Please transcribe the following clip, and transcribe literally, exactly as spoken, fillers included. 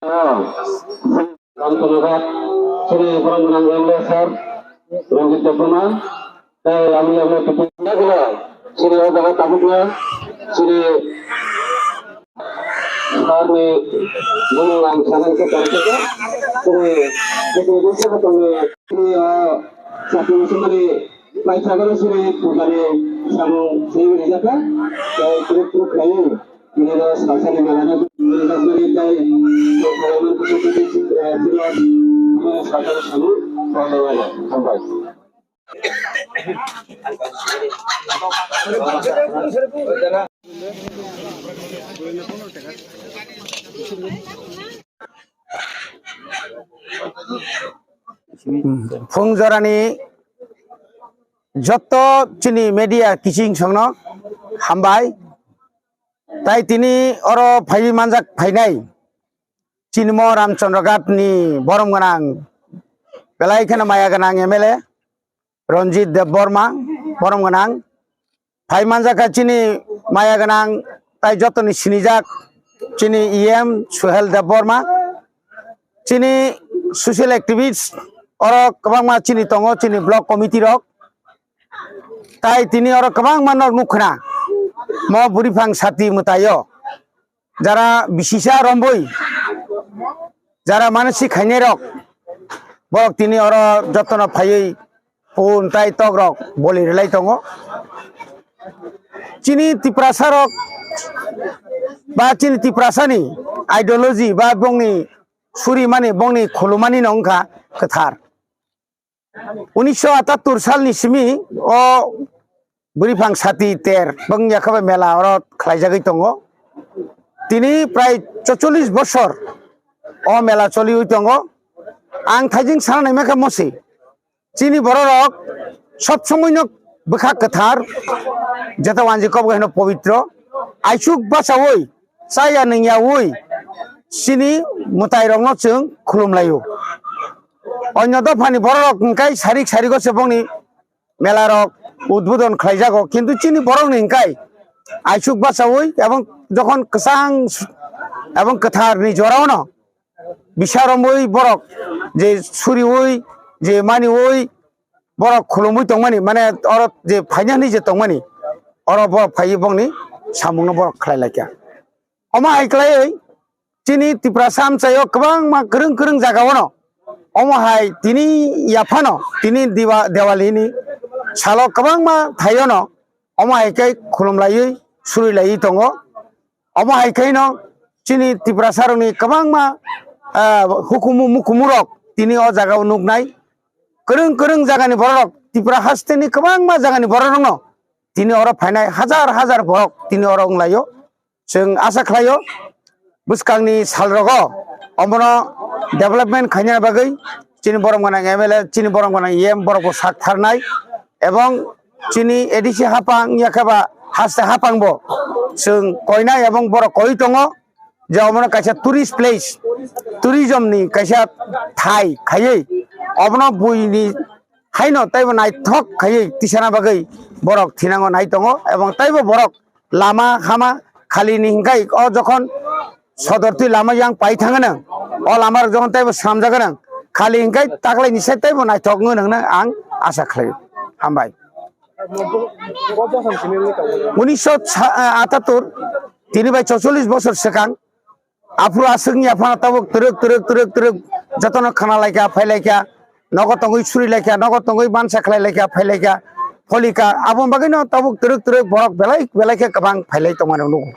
Ramchandra Ghat, chini borok gwnang M L A sir, Ranjit Debbarma, tei aboni yagno tubui yagulo, chini o jaga tabukno, chini sir ni bumung ang saman khe tongthokgo, chini, chini, chini, chini, o chati muchungmani paithakgwi chini pujani samung chini rijak kha, tei kwrwk kwrwk khlaiwi. Ini ro salsani malano, ini ro kuri tai, ini ro salsani samu, salsani samu, hambai. Phung jorani jotto chini media kiching songno hambai. Tai tini oro phaiwi manjak phainai chini mo Ramchandra Ghat ni borom gwnang, belai kheno maya gwnang M L A Ranjit Debbarma, borom gwnang. Phai manjak kha chini maya gwnang tai jotoni sinijak chini E M Suhel Debbarma, chini social activist oro kwbangma chini tongo, chini block committee rok. Tai tini oro kwbangma nok nukkhna mo bwrwi phang sati mwtaio. Jara bisisa romboi, jara manasi khainai rok, borok tini oro jotono phaiwi phone tai tok rok boli rwlai tongo. Chini Tiprasa rok ba chini Tiprasa ni ideology ba bongni suri mani, bongni khulumani no wngkha kwthar. Unisho atattur salni simi o bwrwi phang sati ter bwng yakhabai mela oro khlaijagwi tongo. Tini prai chocholish bosor o mela choliwi tongo. Ang thaijing sana naima kha mosi, chini bororok sob somoino bwkha kwthar, jeta wanji kok bai hino pobitro, aisuk bachaui chaya nungyaui chini mwtairokno chwng khulumlaio. Onyo dophani bororok hwnkhe sarik sarigo se bongni melarok udbodon khlaijago, kintu chini borokni hwnkhe aisuk bachaui ebong jokhon kwchang ebong kwtharni joraono bisaromwi borok je suriui, je maniui, borok khulumui tongmani, mane oro je phaina hwnwi je tongmani, oro borok phaiwi bongni samungno borok khlai laikha. Omo hai khlaiwi chini Tiprasa amchaio kwbangma kwrwng kwrwng jagao no omo hai tini yaphano tini Diwa-, Diwali ni salo kwbangma thaio no omo hai khe khulumlaiwi surilaiwi tongo. Omo hai khe no chini Tiprasa rokni kwbangma, ah, hukumu mukumu rok tini o jagao nuknai. Kwrwng kwrwng jagani borok rok, Tripura hasteni kwbangma jagani borok rokno tini oro phainai hajar hajar borok tini oro wnglaio. Chwng asa khlaio bwskangni salrogo omono development khaina bagwi chini borom gwnang M L A, chini borom gwnang E M borok bo sak tharnai, ebong chini A D C hapang yakhe ba haste hapang bo chwng koinai ebong borok koi tongo je omono kaisa tourist place, tourism ni kaisa thai khaiwi obono buini haino taibo naithok khaiwi tisana bagwi borok thinango nai tongo, ebong taibo borok lama hama khali ni hingkai o jokhon sodor twi lama yang pai thangano, o lama rok jokhon taibo swnamjagano khali hingkai taklai ni side taibo naithok wngwi nangno ang asa khlaio. Hambai. Unisho atattur, tini bai chocholish bosor swkang, aphuru aswkni aphano tabuk twrwk, twrwk, twrwk, twrwk, jotono khna laikha, phai laikha, nogo tongwi suri laikha, nogo tongwi mansa khlai laikha, phai laikha, pholika, aboni bagwino tabuk twrwk, twrwk borok belai, belai khe kwbang phai lai tongmani nugo.